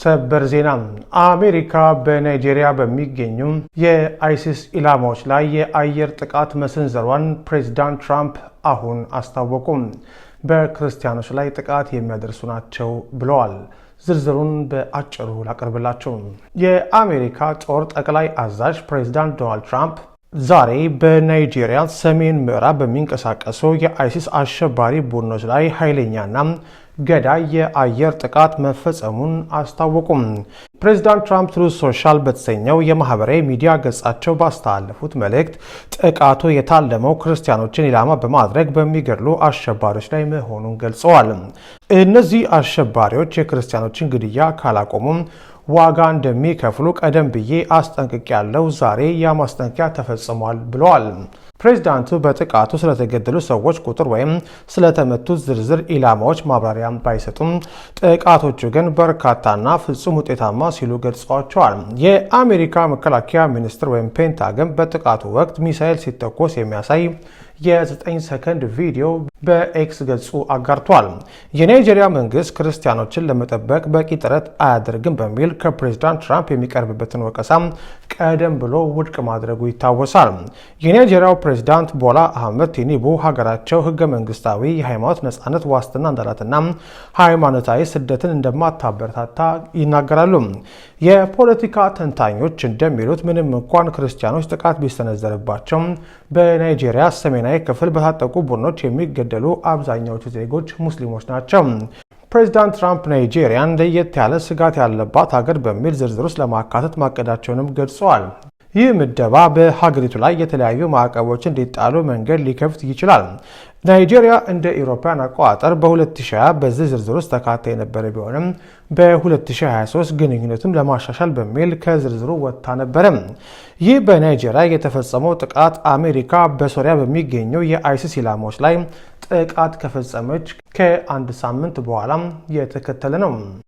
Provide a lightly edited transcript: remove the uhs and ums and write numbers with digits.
ሰበር ዜና! አሜሪካ በናይጄሪያ በሚገኙ የአይሲስ ኢላማዎች ላይ የአየር ጥቃት መሰንዘሯን ፕሬዚዳንት ትራምፕ አሁን አስታወቁ። በክርስቲያኖች ላይ ጥቃት የሚያደርሱ ናቸው ብለዋል። ዝርዝሩን በአጭሩ ላቀርብላችሁ። የአሜሪካ ጦር ጠቅላይ አዛዥ ፕሬዚዳንት ዶናልድ ትራምፕ ዛሬ በናይጄሪያ ሰሜን ምዕራብ በሚንቀሳቀሱ የአይሲስ አሸባሪ ቡድኖች ላይ ኃይለኛና ገዳይ የአየር ጥቃት መፈጸሙን አስታወቁም። ፕሬዚዳንት ትራምፕ ትሩዝ ሶሻል በተሰኘው የማህበራዊ ሚዲያ ገጻቸው ባስተላለፉት መልእክት ጥቃቱ የታለመው ክርስቲያኖችን ኢላማ በማድረግ በሚገድሉ አሸባሪዎች ላይ መሆኑን ገልጸዋል። እነዚህ አሸባሪዎች የክርስቲያኖችን ግድያ ካላቆሙም ዋጋ እንደሚከፍሉ ቀደም ብዬ አስጠንቅቄያለሁ፣ ዛሬ ያ ማስጠንቀቂያ ተፈጽሟል ብለዋል። ፕሬዚዳንቱ በጥቃቱ ስለተገደሉ ሰዎች ቁጥር ወይም ስለተመቱት ዝርዝር ኢላማዎች ማብራሪያ ባይሰጡም ጥቃቶቹ ግን በርካታና ፍጹም ውጤታማ ሲሉ ገልጸዋቸዋል። የአሜሪካ መከላከያ ሚኒስቴር ወይም ፔንታገን በጥቃቱ ወቅት ሚሳኤል ሲተኮስ የሚያሳይ የ9 ሰከንድ ቪዲዮ በኤክስ ገጹ አጋርቷል። የናይጄሪያ መንግስት ክርስቲያኖችን ለመጠበቅ በቂ ጥረት አያደርግም በሚል ከፕሬዚዳንት ትራምፕ የሚቀርብበትን ወቀሳ ቀደም ብሎ ውድቅ ማድረጉ ይታወሳል። የናይጄሪያው ፕሬዚዳንት ቦላ አህመድ ቲኒቡ ሀገራቸው ህገ መንግስታዊ የሃይማኖት ነጻነት ዋስትና እንዳላትና ሃይማኖታዊ ስደትን እንደማታበረታታ ይናገራሉ። የፖለቲካ ተንታኞች እንደሚሉት ምንም እንኳን ክርስቲያኖች ጥቃት ቢሰነዘርባቸው በናይጄሪያ ሰሜናዊ ክፍል በታጠቁ ቡድኖች የሚገደሉ አብዛኛዎቹ ዜጎች ሙስሊሞች ናቸው። ፕሬዚዳንት ትራምፕ ናይጄሪያን ለየት ያለ ስጋት ያለባት ሀገር በሚል ዝርዝር ውስጥ ለማካተት ማቀዳቸውንም ገልጸዋል። ይህ ምደባ በሀገሪቱ ላይ የተለያዩ ማዕቀቦች እንዲጣሉ መንገድ ሊከፍት ይችላል። ናይጄሪያ እንደ ኢሮፓያን አቆጣጠር በ2020 በዚህ ዝርዝር ውስጥ ተካታ የነበረ ቢሆንም በ2023 ግንኙነቱን ለማሻሻል በሚል ከዝርዝሩ ወጥታ ነበረ። ይህ በናይጄሪያ የተፈጸመው ጥቃት አሜሪካ በሶሪያ በሚገኙ የአይሲስ ኢላማዎች ላይ ጥቃት ከፈጸመች ከአንድ ሳምንት በኋላ የተከተለ ነው።